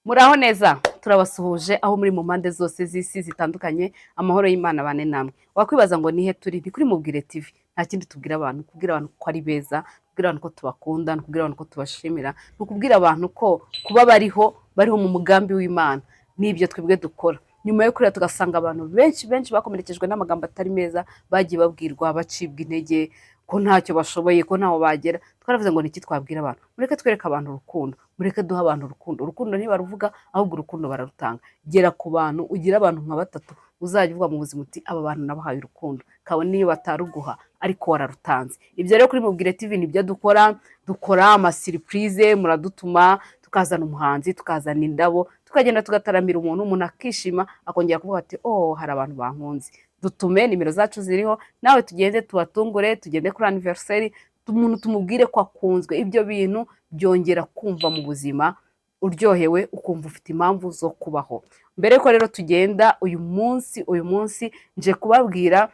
Muraho neza, turabasuhuje aho muri mu mpande zose z'isi zitandukanye. Amahoro y'Imana bane namwe. Wakwibaza ngo nihe turi? Ni kuri Mubwire TV. Nta kindi tubwira abantu, kubwira abantu ko ari beza, kubwira abantu ko tubakunda, ni ukubwira abantu ko tubashimira, ni ukubwira abantu ko kuba bariho, bariho mu mugambi w'Imana. N'ibyo twebwe dukora nyuma yo kurira, tugasanga abantu benshi benshi bakomerekejwe n'amagambo atari meza bagiye babwirwa, bacibwa intege ko ntacyo bashoboye, ko ntaho bagera. Twaravuze ngo niki twabwira abantu? Mureke twereke abantu urukundo, mureke duhe abantu urukundo. Urukundo ntibaruvuga, ahubwo urukundo bararutanga. Gera ku bantu, ugire abantu nka batatu uzajya uvuga mu buzima uti: "Aba bantu nabahaye urukundo," kabone niyo bataruguha ariko wararutanze. Ibyo rero kuri Mubwire TV nibyo dukora. Dukora amasurprise, muradutuma tukazana umuhanzi, tukazana indabo, tukagenda tugataramira umuntu, umuntu akishima, akongera kuvuga ati: "Oh, hari abantu bankunze." Dutume, nimero zacu ziriho, nawe tugende tubatungure, tugende kuri anniversaire, umuntu tumubwire ko akunzwe. Ibyo bintu byongera kumva mu buzima uryohewe, ukumva ufite impamvu zo kubaho. Mbere ko rero tugenda uyu munsi nje kubabwira,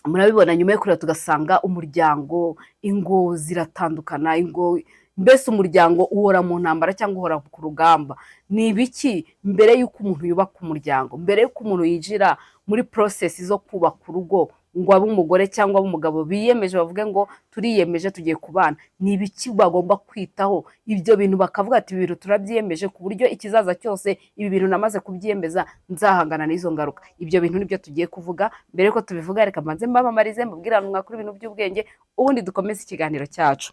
murabibona, nyuma yo kureba tugasanga umuryango, ingo ziratandukana, ingo mbese umuryango uhora mu ntambara cyangwa uhora ku rugamba. Ni ibiki mbere y'uko umuntu yubaka umuryango, mbere y'uko umuntu yinjira muri process zo kubaka urugo, ngo abe umugore cyangwa abe umugabo biyemeje, bavuge ngo turiyemeje, tugiye kubana, ni ibiki bagomba kwitaho? Ibyo bintu bakavuga ati: "Ibi bintu turabyiyemeje, ku buryo ikizaza cyose ibi bintu namaze kubyiyemeza, nzahangana n'izo ngaruka." Ibyo bintu nibyo tugiye kuvuga. Mbere yuko tubivuga, reka mbanze mbamamarize, mbabwire ahantu mwakura ibintu by'ubwenge, ubundi dukomeze ikiganiro cyacu.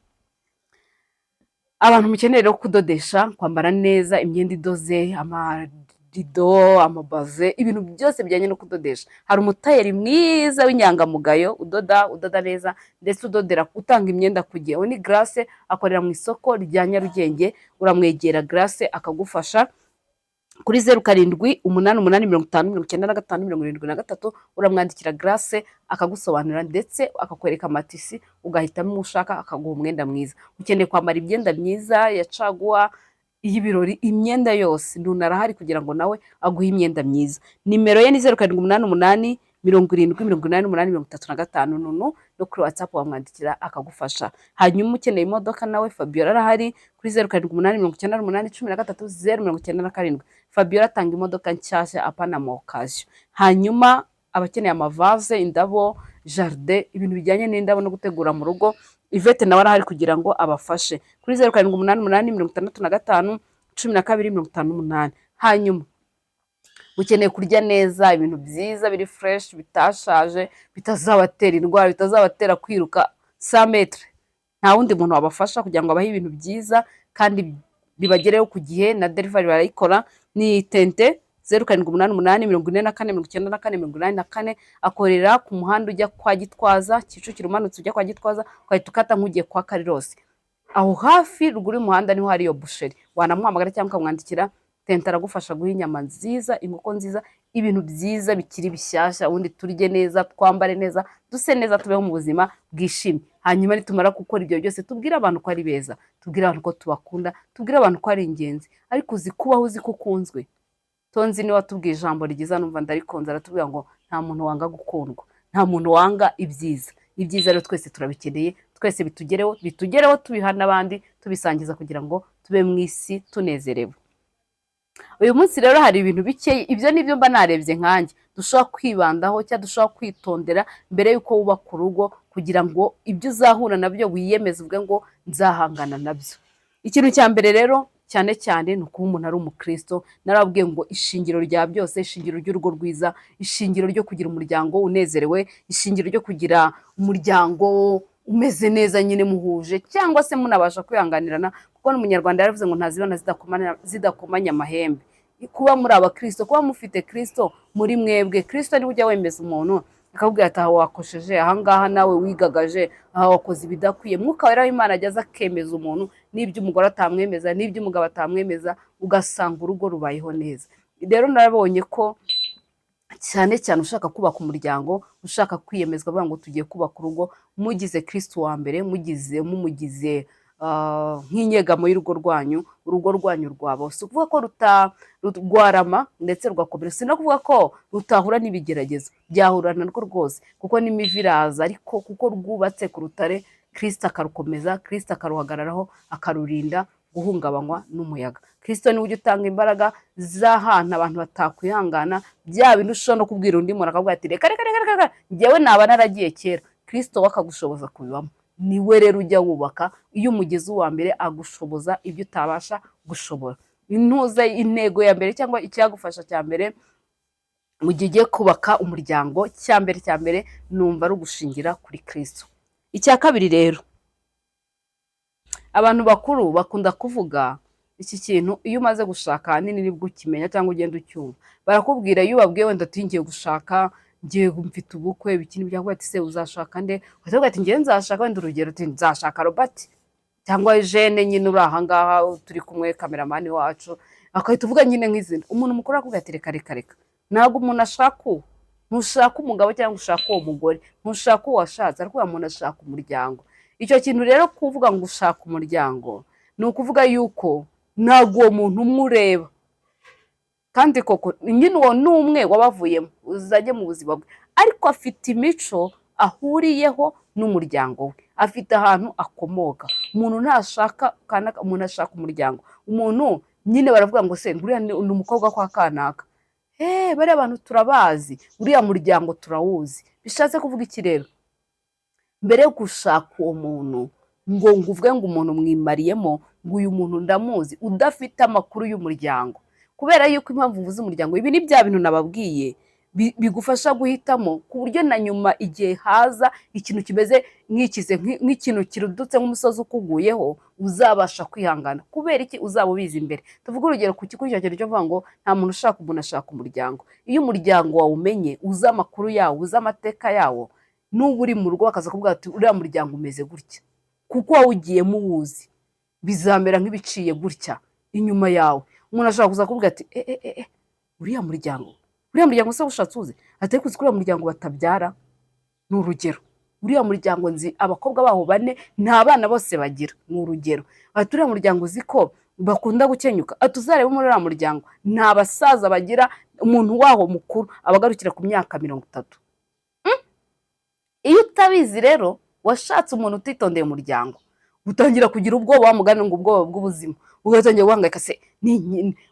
Abantu mukeneye rero kudodesha, kwambara neza, imyenda idoze, amarido, amabaze, ibintu byose bijyanye no kudodesha, hari umutayeri mwiza w'inyangamugayo udoda neza, ndetse udodera, utanga imyenda ku gihe. Uwo ni Grace, akorera mu isoko rya Nyarugenge. Uramwegera Grace akagufasha kuri 0788 50 95 73. Uramwandikira Grace akagusobanurira, ndetse akakwereka amatissu, ugahitamo uwo ushaka, akaguha umwenda mwiza. Ukeneye kwambara imyenda myiza ya caguwa, y'ibirori, imyenda yose, Nuna arahari kugira ngo nawe aguhe imyenda myiza. Nimero ye ni 0788 70 88 35. Nunu no kuri WhatsApp wamwandikira akagufasha. Hanyuma ukeneye imodoka nawe, Fabiola arahari kuri 0789 81 30 97. Fabiola atanga imodoka nshyashya, apana mu occasion. Hanyuma abakeneye amavaze, indabo, jardin, ibintu bijyanye n'indabo no gutegura mu rugo, Yvette nawe arahari kugira ngo abafashe kuri 0788 65 12 58. Hanyuma ukeneye kurya neza, ibintu byiza biri fresh, bitashaje, bitazabatera indwara, bitazabatera kwiruka 100 mètres, nta wundi muntu wabafasha kugira ngo abahe ibintu byiza kandi bibagereho ku gihe, na delivery barayikora, ni Tente, 0788 44 94 84. Akorera ku muhanda ujya kwa Gitwaza, Kicukiro, umanutse ujya kwa Gitwaza ugahita ukata nk'ugiye kwa Karirosi, aho hafi ruguru y'umuhanda niho hari iyo boucherie. Wanamuhamagara cyangwa ukamwandikira. Tente aragufasha guha inyama nziza, inkoko nziza, ibintu byiza bikiri bishyashya, ubundi turye neza, twambare neza, duse neza, tubeho mu buzima bwishimye. Hanyuma nitumara gukora ibyo byose, tubwire abantu ko ari beza, tubwire abantu ko tubakunda, tubwire abantu ko ari ingenzi. Ariko uzi kubaho uzi ko ukunzwe? Tonzi niwe watubwiye ijambo ryiza numva ndarikunze, aratubwira ngo nta muntu wanga gukundwa, nta muntu wanga ibyiza. Ibyiza rero twese turabikeneye, twese bitugereho, bitugereho, tubiha n'abandi, tubisangiza kugira ngo tube mu isi tunezerewe. Uyu munsi rero hari ibintu bike, ibyo nibyo mba narebye nkanjye dushobora kwibandaho cyangwa dushobora kwitondera mbere y'uko wubaka urugo, kugira ngo ibyo uzahura nabyo wiyemeze uvuge ngo nzahangana nabyo. Ikintu cya mbere rero cyane cyane ni ukuba umuntu ari umukristo. Narababwiye ngo ishingiro rya byose, ishingiro ry'urugo rwiza, ishingiro ryo kugira umuryango unezerewe, ishingiro ryo kugira umuryango umeze neza nyine, muhuje cyangwa se munabasha kwihanganirana, kuko n'Umunyarwanda yaravuze ngo ntazibana zidakomanya amahembe. Kuba muri abakristo, kuba mufite Kristo muri mwebwe. Kristo niwe ujya wemeza umuntu, akakubwira ati: "Aha wakosheje, ahangaha nawe wigagaje, aha wakoze ibidakwiye." Mwuka Wera w'Imana ajya aza akemeza umuntu n'ibyo umugore atamwemeza, n'ibyo umugabo atamwemeza, ugasanga urugo rubayeho neza. Rero narabonye ko cyane cyane ushaka kubaka umuryango, ushaka kwiyemezwa avuga ngo tugiye kubaka urugo, mugize Kristo wa mbere, mumugize nk'inyegamo y'urugo rwanyu, urugo rwanyu rwaba, si ukuvuga ko rwarama ndetse rugakomera, si no kuvuga ko rutahura n'ibigeragezo, byahura narwo rwose, kuko n'imivu iraza, ariko kuko rwubatse ku rutare, Kristo akarukomeza, Kristo akaruhagararaho, akarurinda. Guhungabanywa n'umuyaga. Kirisito niwe ujya utanga imbaraga z'ahantu abantu batakwihangana, bya bintu ushobora no kubwira undi muntu akavuga ati: "Reka, reka, reka, reka, njyewe naba naragiye kera." Kirisito we akagushoboza kubibamo. Niwe rero ujya wubaka. Iyo umugezi uwa mbere agushoboza ibyo utabasha gushobora. Intuze intego ya mbere cyangwa icyagufasha cya mbere mu gihe ugiye kubaka umuryango, cya mbere, cya mbere numva ari ugushingira kuri Kirisito. Icya kabiri rero, abantu bakuru bakunda kuvuga iki kintu: iyo umaze gushaka, ahanini nibwo ukimenya cyangwa ugenda ucyumva. Barakubwira, iyo ubabwiye wenda ati: "Ngiye gushaka, ngiye, mfite ubukwe," bikini byakubwira ati: "Se uzashaka nde?" Ugahita ati: "Ngiye, nzashaka," wenda urugero, uti: "Nzashaka Robert cyangwa Jene nyine uri aha ngaha turi kumwe, cameraman wacu." Agahita uvuga nyine nk'izina. Umuntu mukuru arakubwira ati: "Reka, reka, reka, ntabwo umuntu ashaka uwo, ntushaka umugabo cyangwa ushaka uwo mugore, ntushaka uwo washatse." Ariko uwo muntu ashaka umuryango. Icyo kintu rero, kuvuga ngo ushaka umuryango, ni ukuvuga yuko ntabwo uwo muntu umwe ureba. Kandi koko nyine uwo ni umwe wabavuyemo uzajye mu buzima bwe, ariko afite imico ahuriyeho n'umuryango we, afite ahantu akomoka. Umuntu ntashaka kanaka, umuntu ashaka umuryango. Umuntu nyine baravuga ngo: "Se nguriya ni umukobwa kwa kanaka, bariya bantu turabazi, uriya muryango turawuzi." Bishatse kuvuga iki rero? Mbere yo gushaka uwo muntu, ngo uvuge ngo umuntu mwimariyemo, ngo uyu muntu ndamuzi, udafite amakuru y'umuryango. Kubera yuko impamvu uvuze umuryango, ibi ni bya bintu nababwiye bigufasha guhitamo, ku buryo na nyuma igihe haza ikintu kimeze nk'ikize, nk'ikintu kirudutse, nk'umusozi ukuguyeho, uzabasha kwihangana. Kubera iki? Uzaba ubizi imbere. Tuvuge urugero ku kuri icyo kintu cyo kuvuga ngo nta muntu ushaka umuntu, ashaka umuryango. Iyo umuryango wawumenye, uzi amakuru yawo, uzi amateka yawo, n'uba uri mu rugo bakaza kuvuga ati: "Uriya muryango umeze gutya," kuko wawugiyemo uwuzi, bizamera nk'ibiciye gutya inyuma yawe. Umuntu ashobora kuza kuvuga ati: "E e e, uriya muryango, uriya muryango se ushatse uzi?" Ati: "Ariko uzi ko uriya muryango batabyara?" Ni urugero. "Uriya muryango nzi abakobwa baho bane, nta bana bose bagira." Ni urugero. Ati: "Uriya muryango uzi ko bakunda gukenyuka?" Ati: "Uzarebe muri uriya muryango nta basaza bagira, umuntu waho mukuru abagarukira ku myaka 30." Iyo utabizi rero, washatse umuntu utitondeye umuryango, utangira kugira ubwoba, wa mugani ngo ubwoba bw'ubuzima, ugatangira guhangayika: "Se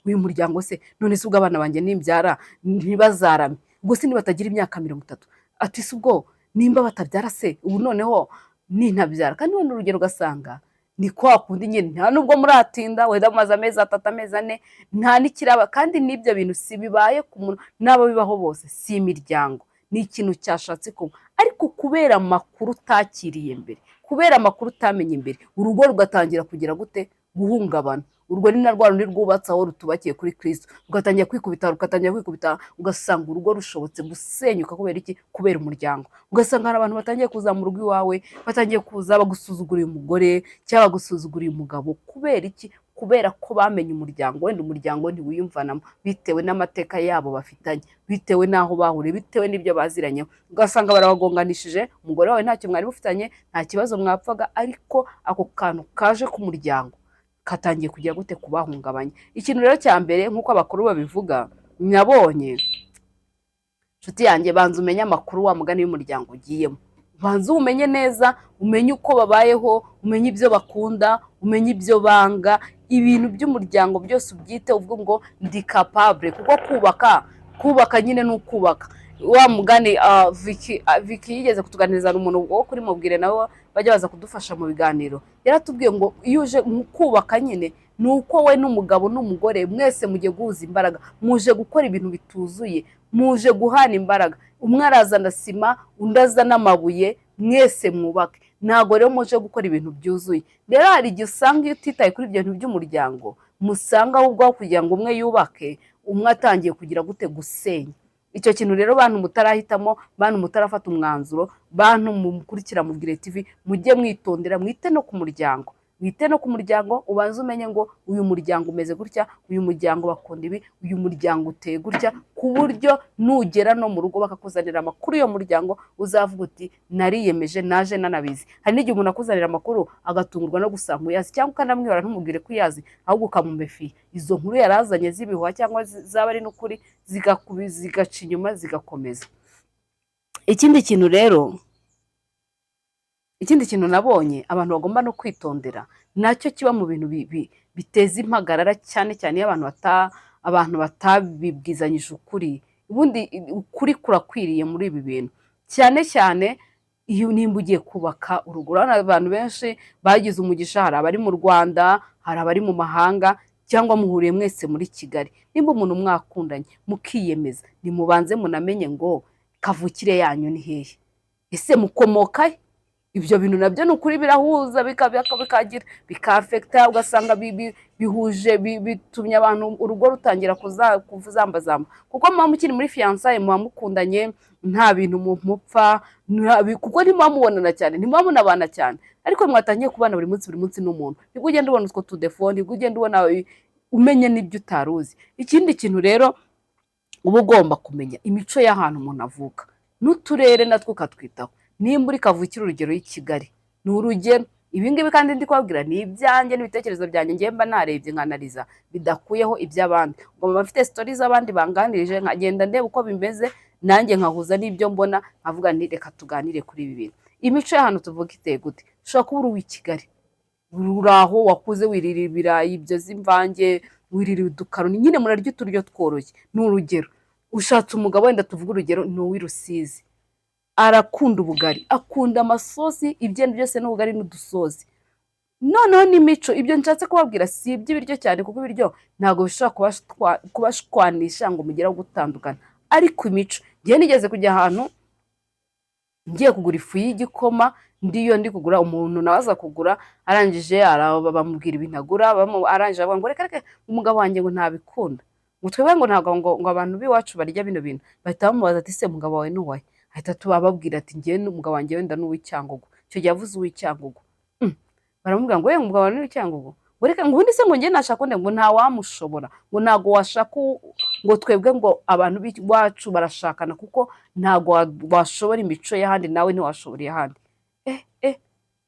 uyu muryango se none se ubwo abana banjye nimbyara ntibazarame, ubwo se nibatagira imyaka 30?" Ati: "Se ubwo nimba batabyara, se ubu noneho nintabyara?" Kandi wenda urugero ugasanga ni kwa kundi nyine, nta nubwo muratinda, wenda mumaze amezi 3, amezi 4, nta n'ikiraba. Kandi n'ibyo bintu si bibaye ku muntu, n'abo bibaho bose si imiryango, ni ikintu cyashatse kuba. Ariko kubera amakuru utakiriye mbere, kubera amakuru utamenye mbere, urugo rugatangira kugira gute? Guhungabana. Urwo ni na rwa rundi rwubatse aho rutubakiye kuri Kirisito, rugatangira kwikubita, rugatangira kwikubita, ugasanga urugo rushobotse gusenyuka. Kubera iki? Kubera umuryango. Ugasanga hari abantu batangiye kuza mu rugo iwawe, batangiye kuza bagusuzuguriye umugore cyangwa bagusuzuguriye umugabo. Kubera iki? Kubera ko bamenye umuryango. Wenda umuryango ntiwiyumvanamo bitewe n'amateka yabo bafitanye, bitewe n'aho bahuriye, bitewe n'ibyo baziranyeho, ugasanga barabagonganishije. Umugore wawe ntacyo mwari mufitanye, nta kibazo mwapfaga, ariko ako kantu kaje k'umuryango katangiye kugira gute? Kubahungabanya. Ikintu rero cya mbere, nk'uko abakuru babivuga, nabonye, nshuti yanjye, banza umenye amakuru, wa mugani, y'umuryango ugiyemo. Banza uwumenye neza, umenye uko babayeho, umenye ibyo bakunda, umenye ibyo banga, ibintu by'umuryango byose ubyite, uvuge ngo ndi capable. Kuko kubaka, kubaka nyine ni ukubaka. Wa mugani, Vicky, Vicky yigeze kutuganiriza, umuntu wo kuri mubwire nawe bajya baza kudufasha mu biganiro, yaratubwiye ngo iyo uje mu kubaka nyine ni uko we n'umugabo n'umugore mwese mugiye guhuza imbaraga, muje gukora ibintu bituzuye, muje guhana imbaraga. Umwe arazana sima, undi azana amabuye, mwese mwubake. Ntabwo rero muje gukora ibintu byuzuye. Rero hari igihe usanga iyo utitaye kuri ibyo bintu by'umuryango, musanga ahubwo aho kugira ngo umwe yubake, umwe atangiye kugira gute? Gusenya. Icyo kintu rero, bantu mutarahitamo, bantu mutarafata umwanzuro, bantu mukurikira Mubwire TV, mujye mwitondera, mwite no ku muryango, wite no ku muryango. Ubanze umenye ngo uyu muryango umeze gutya, uyu muryango bakunda ibi, uyu muryango uteye gutya, ku buryo nugera no mu rugo bakakuzanira amakuru y'uwo muryango, uzavuga uti: "Nariyemeje, naje nanabizi." Hari n'igihe umuntu akuzanira amakuru agatungurwa no gusanga uyazi, cyangwa ukanamwihora ntumubwire ko uyazi, ahubwo ukamumefiya izo nkuru yarazanye z'ibihuha, cyangwa zaba ari n'ukuri zigaca inyuma zigakomeza. Ikindi kintu rero Ikindi kintu nabonye abantu bagomba no kwitondera, nacyo kiba mu bintu biteza impagarara, cyane cyane iyo abantu batabibwizanyije ukuri. Ubundi ukuri kurakwiriye muri ibi bintu, cyane cyane iyo nimba ugiye kubaka urugo. Urabona abantu benshi bagize umugisha, hari abari mu Rwanda, hari abari mu mahanga, cyangwa muhuriye mwese muri Kigali. Nimba umuntu mwakundanye mukiyemeza, nimubanze munamenye ngo kavukire yanyu ni hehe, ese mukomoka he? Ibyo bintu nabyo ni ukuri birahuza, bikagira bikafekita, ugasanga bihuje, bitumye abantu urugo rutangira kuzambazamba, kuko muba mukiri muri fiançailles, muba mukundanye, nta bintu mupfa, kuko ntimuba mubonana cyane, ntimuba munabana cyane. Ariko mwatangiye kubana buri munsi buri munsi n'umuntu, nibwo ugenda ubona utwo tudéfauts, nibwo ugenda ubona umenye n'ibyo utari uzi. Ikindi kintu rero uba ugomba kumenya, imico y'ahantu umuntu avuka n'uturere natwo ukatwitaho. Nimba uri kavukire, urugero y'i Kigali, ni urugero ibi ngibi kandi ndi kubabwira ni ibyanjye n'ibitekerezo byanjye, ngiye mba narebye nkanariza, bidakuyeho iby'abandi. Ubwo mba mfite story z'abandi banganirije, nkagenda ndeba uko bimeze, nanjye nkahuza n'ibyo mbona, nkavuga nti reka tuganire kuri ibi bintu. Imico y'ahantu tuvuga iteye gute? Ushobora kuba uri uw'i Kigali, uri aho wakuze wirira ibirayi ibyo z'imvange, wirira udukaroni, nyine murarya uturyo tworoshye, ni urugero. Ushatse umugabo, wenda tuvuge urugero, ni uw'i Rusizi, arakunda ubugari, akunda amasosi, ibyenda byose n'ubugari n'udusosi. Noneho n'imico, ibyo nshatse kubabwira si iby'ibiryo cyane, kuko ibiryo ntabwo bishobora kubashwanisha ngo mugere aho gutandukana, ariko imico. Ngiye nigeze kujya ahantu ngiye kugura ifu y'igikoma, ndiyo ndi kugura, umuntu nawe aza kugura, arangije bamubwira ibintu agura, arangije avuga ngo reka reka, umugabo wanjye ngo ntabikunda, ngo twebwe ngo ntabwo ngo abantu b'iwacu barya bino bintu. Bahita bamubaza ati: "Se umugabo wawe ni uwahe?" Ahita ababwira ati: "Njyewe n'umugabo wanjye wenda ni uw'Icyangugu." Icyo gihe yavuze uw'Icyangugu. Baramubwira ngo: "Yewe, umugabo wawe ni uw'Icyangugu?" Ngo reka, ngo ubundi se ngo njye nashaka undi? Ngo ntawamushobora, ngo ntabwo washaka ngo twebwe ngo abantu b'iwacu barashakana, kuko ntabwo washobora imico y'ahandi, nawe ntiwashobora iy'ahandi.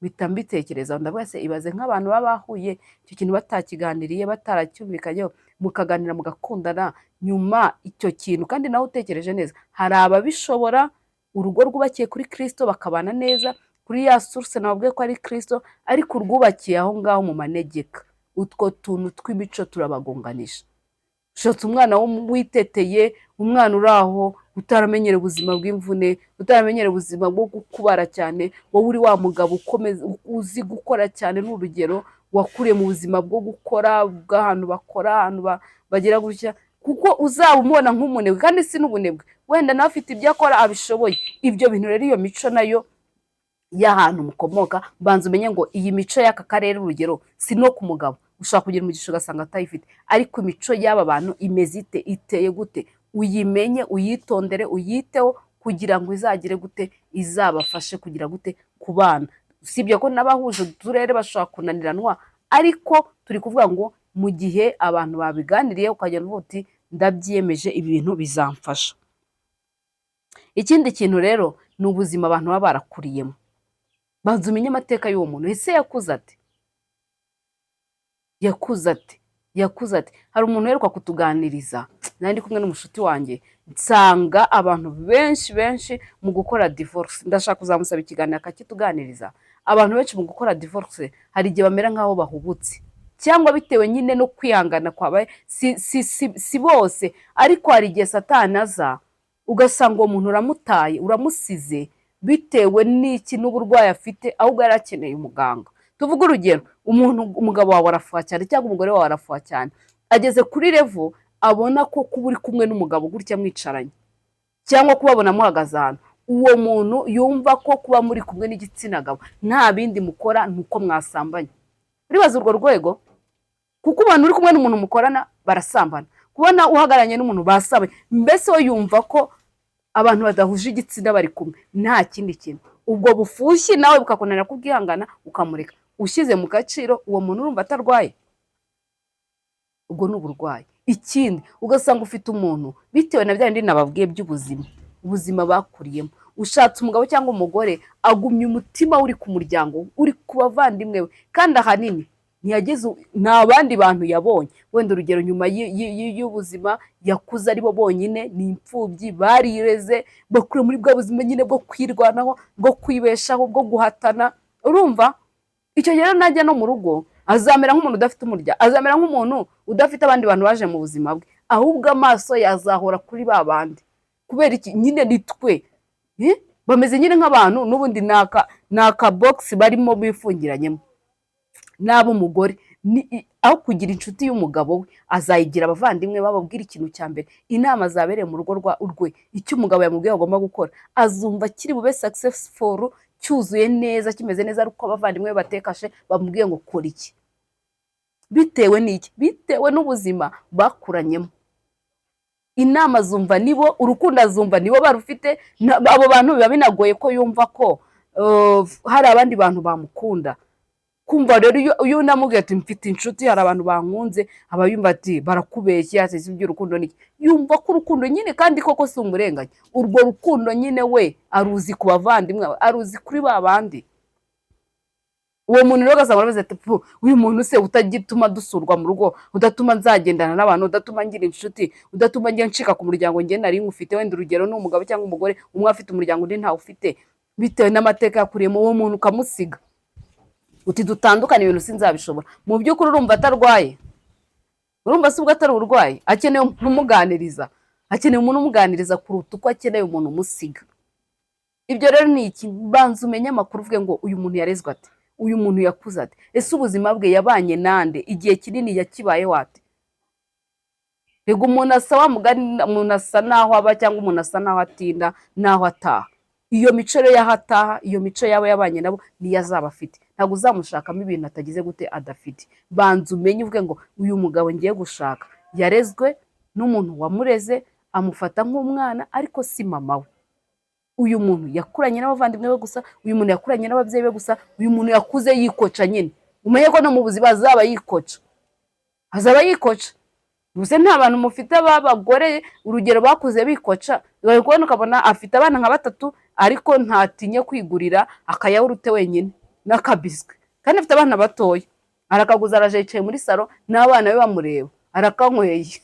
Mpita mbitekereza, ndavuga: se ibaze nk'abantu baba bahuye icyo kintu batakiganiriye, bataracyumvikanyeho, mukaganira mugakundana, nyuma icyo kintu. Kandi nawe utekereje neza, hari ababishobora, urugo rwubakiye kuri Kirisito bakabana neza kuri ya source nababwiye ko ari Kirisito, ariko urwubakiye aho ngaho mu manegeka, utwo tuntu tw'imico turabagonganisha. Ushatse umwana witeteye, umwana uri aho utaramenyera ubuzima bw'imvune, utaramenyera ubuzima bwo gukubara cyane, wowe uri wa mugabo ukomeza uzi gukora cyane, ni urugero, wakuriye mu buzima bwo gukora, bw'ahantu bakora, ahantu bagira gutya, kuko uzaba umubona nk'umunebwe, kandi si n'ubunebwe, wenda nawe afite ibyo akora abishoboye. Ibyo bintu rero, iyo mico nayo y'ahantu mukomoka, banza umenye ngo iyi mico y'aka karere, urugero si no ku mugabo, ushobora kugira umugisha ugasanga atayifite, ariko imico y'aba bantu imeze ite, iteye gute? Uyimenye, uyitondere, uyiteho, kugira ngo izagire gute, izabafashe kugira gute kubana. Usibye ko n'abahuje uturere bashobora kunaniranwa, ariko turi kuvuga ngo mu gihe abantu babiganiriye, ukagenda uvuga uti: "Ndabyiyemeje, ibi bintu bizamfasha." Ikindi kintu rero ni ubuzima abantu baba barakuriyemo. Banza umenye amateka y'uwo muntu. Ese yakuze ate? Yakuze ate? Yakuze ate? Hari umuntu uheruka kutuganiriza, nari ndi kumwe n'umushuti wanjye, nsanga abantu benshi benshi mu gukora divorce, ndashaka kuzamusaba ikiganiro akakituganiriza, abantu benshi mu gukora divorce hari igihe bamera nk'aho bahubutse, cyangwa bitewe nyine no kwihangana kwabaye. Si bose, ariko hari igihe Satani aza ugasanga uwo muntu uramutaye, uramusize, bitewe n'iki? N'uburwayi afite, ahubwo yari akeneye umuganga. Tuvuge urugero, umuntu, umugabo wawe arafuha cyane, cyangwa umugore wawe arafuha cyane, ageze kuri level abona ko kuba uri kumwe n'umugabo gutya mwicaranye, cyangwa kubabona muhagaze ahantu, uwo muntu yumva ko kuba muri kumwe n'igitsina gabo nta bindi mukora, ni uko mwasambanye. Uribaza urwo rwego, kuko ubona uri kumwe n'umuntu mukorana barasambana, kubona uhagararanye n'umuntu basambanye, mbese we yumva ko abantu badahuje igitsina bari kumwe nta kindi kintu. Ubwo bufushyi nawe bukakunanira kubwihangana, ukamureka. Ushyize mu gaciro, uwo muntu urumva atarwaye? Ubwo ni uburwayi. Ikindi, ugasanga ufite umuntu, bitewe na bya bindi nababwiye by'ubuzima, ubuzima bakuriyemo, ushatse umugabo cyangwa umugore, agumya umutima uri ku muryango, uri ku bavandimwe we, kandi ahanini ntiyageze, nta bandi bantu yabonye. Wenda urugero, nyuma y'ubuzima yakuze ari bo bonyine, ni imfubyi, barireze, bakura muri bwa buzima nyine bwo kwirwanaho, bwo kwibeshaho, bwo guhatana. Urumva icyo gihe rero najya no mu rugo azamera nk'umuntu udafite umuryango, azamera nk'umuntu udafite abandi bantu baje mu buzima bwe, ahubwo amaso yazahora kuri ba bandi. Kubera iki? Nyine ni twe. Bameze nyine nk'abantu n'ubundi ni akabogisi barimo bifungiranyemo. N'ab'umugore aho kugira inshuti y'umugabo we azayigira abavandimwe, bababwira ikintu cya mbere, inama zabereye mu rugo rwa urwe, icyo umugabo yamubwiye agomba gukora, azumva kiri bube successful, cyuzuye neza, kimeze neza, ariko abavandimwe be batekashe bamubwiye ngo kora iki. Bitewe n'iki? Bitewe n'ubuzima bakuranyemo. Inama zumva nibo, urukundo azumva nibo barufite. Abo bantu biba binagoye ko yumva ko hari abandi bantu bamukunda. Kumva rero iyo unamubwiye ati mfite inshuti, hari abantu bankunze, aba yumva ati barakubeshye, ati si iby'urukundo niki. Yumva ko urukundo nyine, kandi koko si umurenganya, urwo rukundo nyine we aruzi ku bavandimwe, aruzi kuri ba bandi. Uwo muntu rero ugasanga aravuze ati: "Pu, uyu muntu se utagituma dusurwa mu rugo, udatuma nzagendana n'abantu, udatuma ngira inshuti, udatuma njya ncika ku muryango njye nari ngufite." Wenda urugero ni umugabo cyangwa umugore, umwe afite umuryango undi ntawufite, bitewe n'amateka yakuriyemo. Uwo muntu ukamusiga uti dutandukane, ibintu sinzabishobora. Mu by'ukuri urumva atarwaye? Urumva se ubwo atari uburwayi? Akeneye umuntu umuganiriza, akeneye umuntu umuganiriza kuruta uko akeneye umuntu umusiga. Ibyo rero ni iki? Banza umenye amakuru, uvuge ngo uyu muntu yarezwe ate, uyu muntu yakuze ate, ese ubuzima bwe yabanye nande, igihe kinini yakibayeho ate? Rega umuntu asa wa mugani, umuntu asa n'aho aba, cyangwa umuntu asa n'aho atinda n'aho ataha. Iyo mico rero y'aho ataha, iyo mico yaba yabanye nabo, niyo azaba afite. Ntabwo uzamushakamo ibintu atagize gute, adafite. Banza umenye, uvuge ngo uyu mugabo ngiye gushaka yarezwe n'umuntu wamureze amufata nk'umwana, ariko si mama we. Uyu muntu yakuranye n'abavandimwe be gusa, uyu muntu yakuranye n'ababyeyi be gusa, uyu muntu yakuze yikoca nyine. Umenye ko no mu buzima azaba yikoca, azaba yikoca. Gusa nta bantu mufite b'abagore, urugero, bakuze bikoca? Bari kubona ukabona afite abana nka batatu, ariko ntatinye kwigurira akayawurute wenyine n'akabiswi, kandi afite abana batoya. Arakaguza, araje yicaye muri salo n'abana be bamureba, arakanyweye.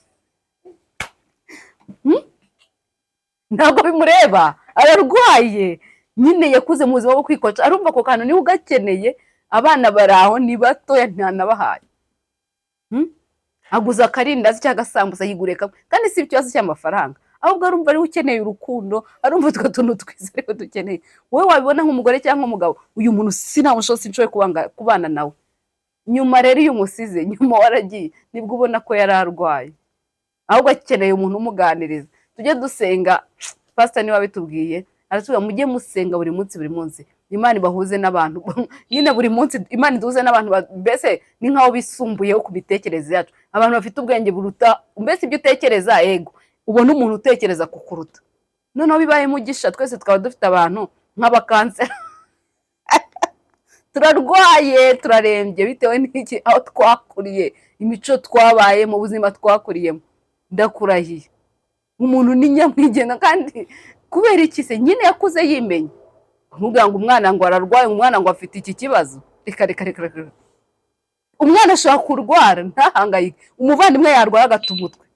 Ntabwo bimureba, ararwaye nyine, yakuze mu buzima bwo kwikoca. Arumva ako kantu niba ugakeneye, abana bari aho ni batoya, ntanabahaye. Aguze akarindazi cyangwa agasambusa, yiguriye kamwe, kandi si ikibazo cy'amafaranga, ahubwo arumva ariwe ukeneye urukundo, arumva utwo tuntu twiza ariko dukeneye. Wowe wabibona nk'umugore cyangwa umugabo, uyu muntu sinamushoboye, sinshoboye kubana nawe. Nyuma rero iyo umusize, nyuma waragiye, nibwo ubona ko yari arwaye, ahubwo akeneye umuntu umuganiriza. Tujye dusenga. Pasita niba bitubwiye, aratubwira mujye musenga buri munsi, buri munsi Imana ibahuze n'abantu nyine, buri munsi Imana iduhuze n'abantu mbese ni nk'aho bisumbuyeho ku mitekerereze yacu, abantu bafite ubwenge buruta mbese ibyo utekereza. Yego, ubona umuntu utekereza kukuruta. Noneho bibaye umugisha twese tukaba dufite abantu nk'abakansera. Turarwaye, turarembye, bitewe n'iki? Aho twakuriye, imico twabaye mu buzima twakuriyemo. Ndakurahiye, umuntu ni nyamwigenga. Kandi kubera iki se? Nyine yakuze yimenya. Ntugira ngo umwana ngo ararwaye, umwana ngo afite iki kibazo. Reka, reka, reka, reka. Umwana ashobora kurwara ntahangayike, umuvandimwe yarwara agata umutwe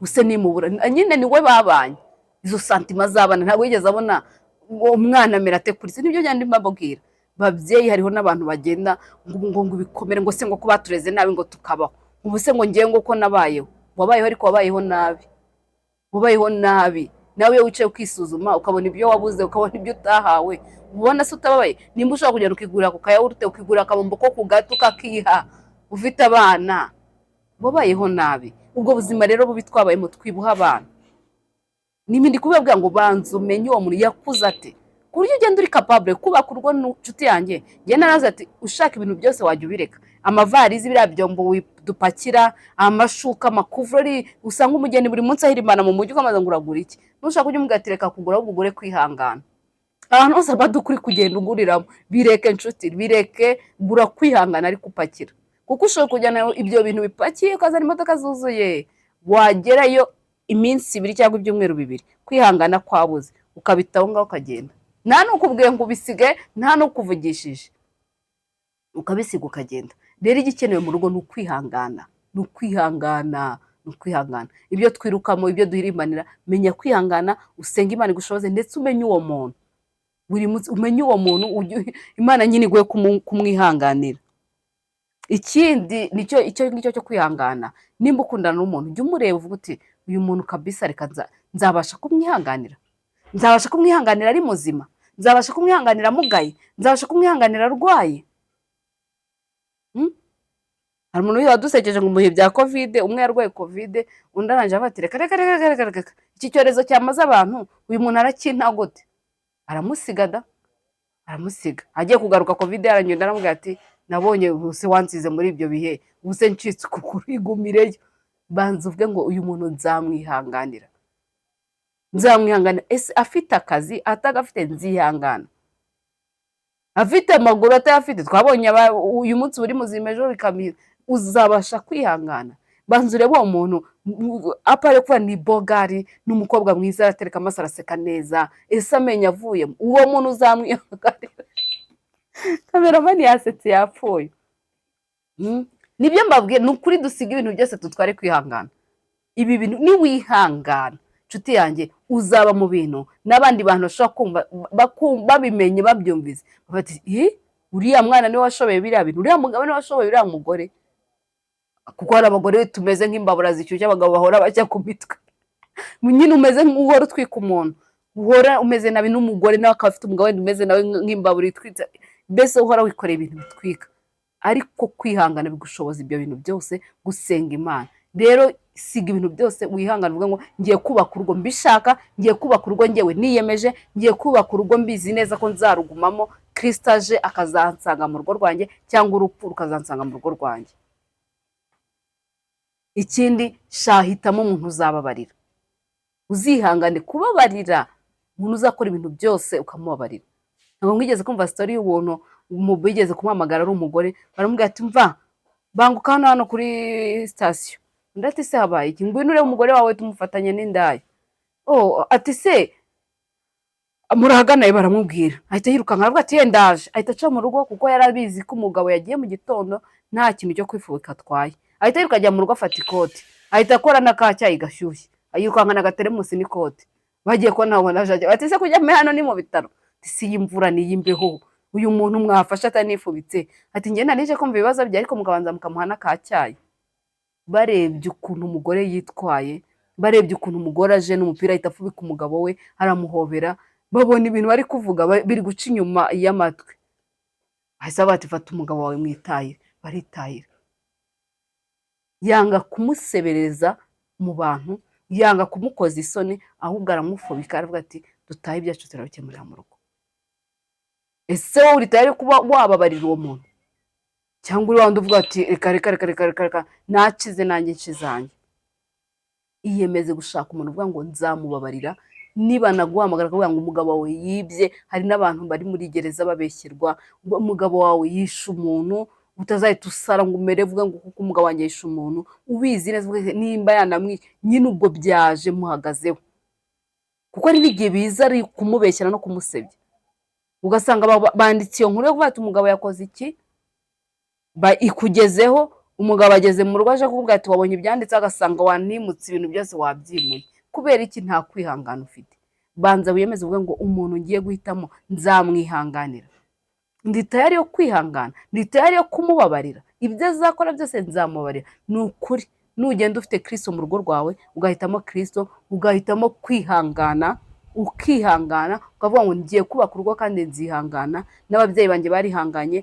use nimubura. Nyine niwe babanye, izo sentiments z'abana ntabwo yigeze abona ngo umwana amera ate kuri se. Nibyo njya mbabwira, babyeyi, hariho n'abantu bagenda ngo ibikomere, ngo se ngo ko batureze nabi ngo tukabaho, ubu se ngo ngewe ngo ko nabayeho. Wabayeho, ariko wabayeho nabi, wabayeho nabi. Nawe iyo wicaye ukisuzuma, ukabona ibyo wabuze, ukabona ibyo utahawe, ubona se utababaye? Nimba ushobora kugenda ukigurira ku kayawurute, ukigurira akabombo ko ku gato ukakiha, ufite abana, wabayeho nabi. Ubwo buzima rero bubi twabayemo twibuha abana. Ni kubabwira ngo banza umenye uwo muntu yakuze ate, ku buryo ugenda uri capable kubaka urugo. Nshuti yanjye, njye narazi ati ushaka ibintu byose wajya ubireka, amavarizi, biriya byombo dupakira amashuka, amakuvurori, usanga umugeni buri munsi ahirimbana mu mujyi, ukamaze ngo uragura iki? Nushaka ujye umubwira ati reka kugura, ahubwo ugure kwihangana. Ahantu hose amaduka uri kugenda uguriramo, bireke nshuti, bireke. Gura kwihangana ariko upakira, kuko ushobora kujyana ibyo bintu bipakiye, ukazana imodoka zuzuye, wagerayo iminsi 2 cyangwa ibyumweru 2, kwihangana kwabuze, ukabita aho ngaho ukagenda, nta n'ukubwiye ngo ubisige, nta n'ukuvugishije, ukabisiga ukagenda. Rero igikenewe mu rugo ni ukwihangana, ni ukwihangana, ni ukwihangana. Ibyo twirukamo, ibyo duhirimbanira, menya kwihangana, usenge Imana igushoboze, ndetse umenye uwo muntu. Buri munsi umenye uwo muntu, Imana nyine iguhe kumwihanganira. Ikindi nicyo icyo ngicyo cyo kwihangana, nimba ukundana n'umuntu, jya umureba uvuga uti: "Uyu muntu kabisa, reka nzabasha kumwihanganira, nzabasha kumwihanganira ari muzima, nzabasha kumwihanganira amugaye, nzabasha kumwihanganira arwaye." Hari umuntu wadusekeje ngo mu bihe bya COVID, umwe yarwaye COVID, undi arangije avuga ati: "Reka, reka, reka, reka, reka, iki cyorezo cyamaze abantu, uyu muntu arakinta gute?" Aramusiga da, aramusiga. Agiye kugaruka COVID yarangiye, undi aramubwira ati: "Nabonye ubuse wansize muri ibyo bihe, ubuse ncitse ukuguru, igumireyo." Banza uvuge ngo: "Uyu muntu nzamwihanganira, nzamwihanganira. Ese afite akazi, atagafite, nzihangana? Afite amaguru, atayafite?" Twabonye uyu munsi uri muzima, ejo bikamira. Uzabasha kwihangana? Banza urebe uwo muntu. Apare kuba ni bogari, ni umukobwa mwiza, aratereka amaso, araseka neza, ese amenyo avuyemo, uwo muntu uzamwihanganira? Cameraman yasetse yapfuye. Nibyo mbabwiye, ni ukuri, dusiga ibintu byose tutware kwihangana. Ibi bintu niwihangana, nshuti yanjye, uzaba mu bintu n'abandi bantu bashobora kumva, babimenye, babyumvise, bati: "Ih, uriya mwana niwe washoboye biriya bintu, uriya mugabo niwe washoboye uriya mugore." Kuko hari abagore tumeze nk'imbabura zishyushye, abagabo bahora bajya ku mitwe nyine, umeze nk'uhora utwika umuntu, uhora umeze nabi, n'umugore nawe akaba afite umugabo wenda umeze nawe nk'imbabura itwitse, mbese uhora wikoreye ibintu bitwika. Ariko kwihangana bigushoboza ibyo bintu byose. Gusenga Imana rero, siga ibintu byose, wihangane, uvuge ngo: "Ngiye kubaka urugo mbishaka, ngiye kubaka urugo ngewe niyemeje, ngiye kubaka urugo mbizi neza ko nzarugumamo, Kirisito aje akazansanga mu rugo rwanjye cyangwa urupfu rukazansanga mu rugo rwanjye." Ikindi, shahitamo umuntu uzababarira, uzihangane kubabarira, umuntu uzakora ibintu byose ukamubabarira. Ntabwo mwigeze kumva story y'ubuntu bigeze kumuhamagara, ari umugore, baramubwira ati: "Mva, banguka hano, hano kuri sitasiyo." Undi ati: "Se habaye iki?" "Ngwino urebe umugore wawe, tumufatanye n'indaya." "Oh," ati, "se murahagana?" Baramubwira, ahita yirukanka, aravuga ati: "Ndaje." Ahita aca mu rugo, kuko yari abizi ko umugabo yagiye mu gitondo nta kintu cyo kwifubika atwaye. Ahita yiruka ajya mu rugo, afata ikoti, ahita akora n'akacyayi gashyushye, yirukankana agateremusi n'ikoti. Bagiye kubona babona aje, bati: "Se kujya hano ni mu bitaro?" "Si y'imvura, ni iy'imbeho, uyu muntu mwafashe atanifubitse?" Ati: "Njye nari kumva ibibazo bye, ariko mukabanza mukamuha n'akacyayi." Barebye ukuntu umugore yitwaye, barebye ukuntu umugore aje n'umupira, ahita afubika umugabo we, aramuhobera, babona ibintu bari kuvuga biri guca inyuma y'amatwi. Bahise bati: "Fata umugabo wawe mwitahire." Baritahira. Yanga kumusebereza mu bantu, yanga kumukoza isoni, ahubwo aramufubika, aravuga ati: "Dutahe, ibyacu turabikemurira mu rugo." Ese wowe uri tayari kuba wababarira uwo muntu, cyangwa uri wandi uvuga ati: "Reka, reka, reka, reka, reka, reka, nakize nanjye nshizanjye"? Iyemeze gushaka umuntu uvuga ngo: "Nzamubabarira." Niba naguhamagara akavuga ngo umugabo wawe yibye, hari n'abantu bari muri gereza babeshyerwa, umugabo wawe yishe umuntu, utazahita usara ngo umere uvuga ngo kuko umugabo wanjye yishe umuntu, ubizi neza, uvuge nimba yanamwishe nyine, ubwo byaje muhagazeho. Kuko hari n'igihe biza ari kumubeshyera no kumusebya, ugasanga banditse iyo nkuru yo kuvuga ati umugabo yakoze iki, ikugezeho, umugabo ageze mu rugo aje kukubwira ati: "Wabonye ibyanditse?" Agasanga wanimutse, ibintu byose wabyimuye. Kubera iki? Nta kwihangana ufite. Banza wiyemeze, uvuge ngo: "Umuntu ngiye guhitamo nzamwihanganira, ndi tayari yo kwihangana, ndi tayari yo kumubabarira, ibyo azakora byose nzamubabarira." Ni ukuri, nugenda ufite Kirisito mu rugo rwawe, ugahitamo Kirisito, ugahitamo kwihangana, ukihangana, ukavuga ngo: "Ngiye kubaka urugo kandi nzihangana, n'ababyeyi banjye barihanganye,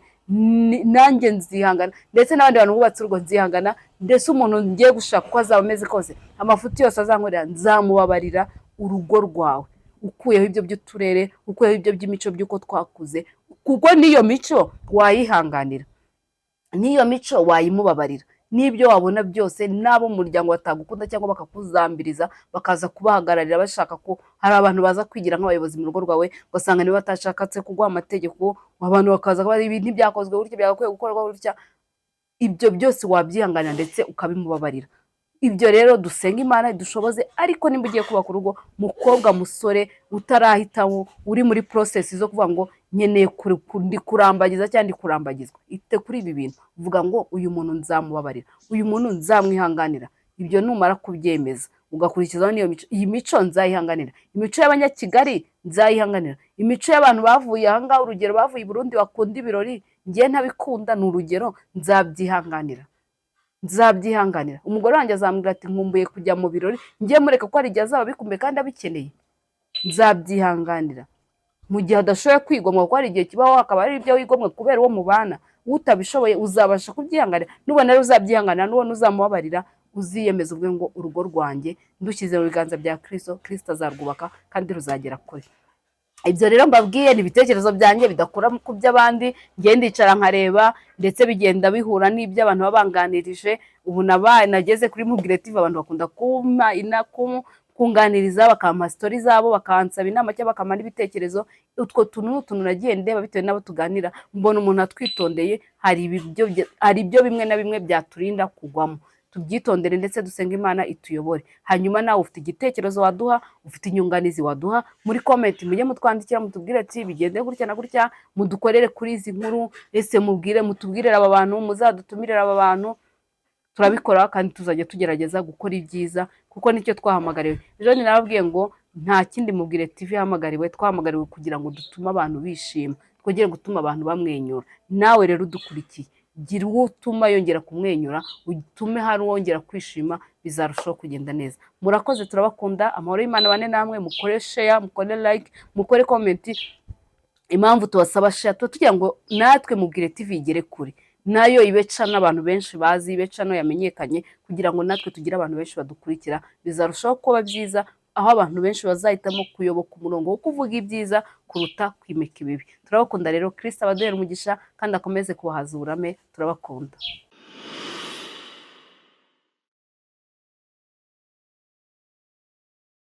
nanjye nzihangana, ndetse n'abandi bantu bubatse urugo nzihangana, ndetse umuntu ngiye gushaka uko azaba ameze kose, amafuti yose azankorera nzamubabarira." Urugo rwawe, ukuyeho ibyo by'uturere, ukuyeho ibyo by'imico by'uko twakuze, kuko n'iyo mico wayihanganira, n'iyo mico wayimubabarira, n'ibyo wabona byose, n'abo mu muryango batagukunda cyangwa bakakuzambiriza, bakaza kubahagararira, bashaka ko hari abantu baza kwigira nk'abayobozi mu rugo rwawe, ugasanga niba batashakatse kuguha amategeko, abantu bakaza kubaza ibi ntibyakozwe gutya, byagakwiye gukorwa gutya, ibyo byose wabyihanganira ndetse ukabimubabarira. Ibyo rero dusenga Imana dushoboze. Ariko nimba ugiye kubaka urugo, mukobwa, musore utarahitamo, uri muri process zo kuvuga ngo nkeneye ndi kurambagiza cyangwa ndi kurambagizwa, ite kuri ibi bintu, uvuga ngo: "Uyu muntu nzamubabarira, uyu muntu nzamwihanganira." Ibyo numara kubyemeza, ugakurikizaho n'iyo mico, iyi mico nzayihanganira, imico y'Abanyakigali nzayihanganira, Imico y'abantu bavuye ahangaha, urugero bavuye i Burundi bakunda ibirori, ngiye ntabikunda, ni urugero, nzabyihanganira, nzabyihanganira. Umugore wanjye azambwira ati nkumbuye kujya mu birori, ngiye mureka ko hari igihe azaba abikumbuye kandi abikeneye, nzabyihanganira. Mu gihe adashoboye kwigomwa, kuko hari igihe kibaho hakaba hari ibyo wigomwa kubera uwo mubana, utabishoboye uzabasha kubyihanganira. Nubona rero uzabyihanganira, nubona uzamubabarira, uziyemeza uvuge ngo urugo rwanjye ndushyize mu biganza bya Kristo, Kristo azarwubaka kandi ruzagera kure. Ibyo rero mbabwiye ni ibitekerezo byanjye bidakura ku by'abandi. Ngiye ndicara nkareba, ndetse bigenda bihura n'ibyo abantu baba banganirije. Ubu nabaye nageze kuri Mubwire TV, abantu bakunda kumpa kunganiriza, bakampa story zabo, bakansaba inama cyangwa bakampa n'ibitekerezo. Utwo tuntu ni utuntu nagiye ndeba bitewe n'abo tuganira, mbona umuntu atwitondeye, hari ibyo bimwe na bimwe byaturinda kugwamo. Tubyitondere ndetse dusenge Imana ituyobore. Hanyuma nawe ufite igitekerezo waduha, ufite inyunganizi waduha muri comment, mujye mutwandikira mutubwire ati bigende gutya na gutya, mudukorere kuri izi nkuru, ese mubwire, mutubwirire aba bantu, muzadutumirire aba bantu. Turabikora kandi tuzajya tugerageza gukora ibyiza kuko nicyo twahamagariwe. Ejo nababwiye ngo nta kindi Mubwire TV ihamagariwe, twahamagariwe kugira ngo dutume abantu bishima, twongere gutuma abantu bamwenyura. Nawe rero udukurikiye, gira uwo utuma yongera kumwenyura, utume hari uwongera kwishima, bizarushaho kugenda neza. Murakoze, turabakunda. Amahoro y'Imana bane namwe. Mukore share, mukore like, mukore comment. Impamvu tubasaba share, tuba tugira ngo natwe Mubwire TV igere kure, nayo ibe channel abantu benshi bazi, ibe channel yamenyekanye, kugira ngo natwe tugire abantu benshi badukurikira. Bizarushaho kuba byiza aho abantu benshi bazahitamo kuyoboka umurongo wo kuvuga ibyiza kuruta kwimika ibibi. Turabakunda rero. Kristo abaduhere umugisha kandi akomeze kubahaza uburame. Turabakunda.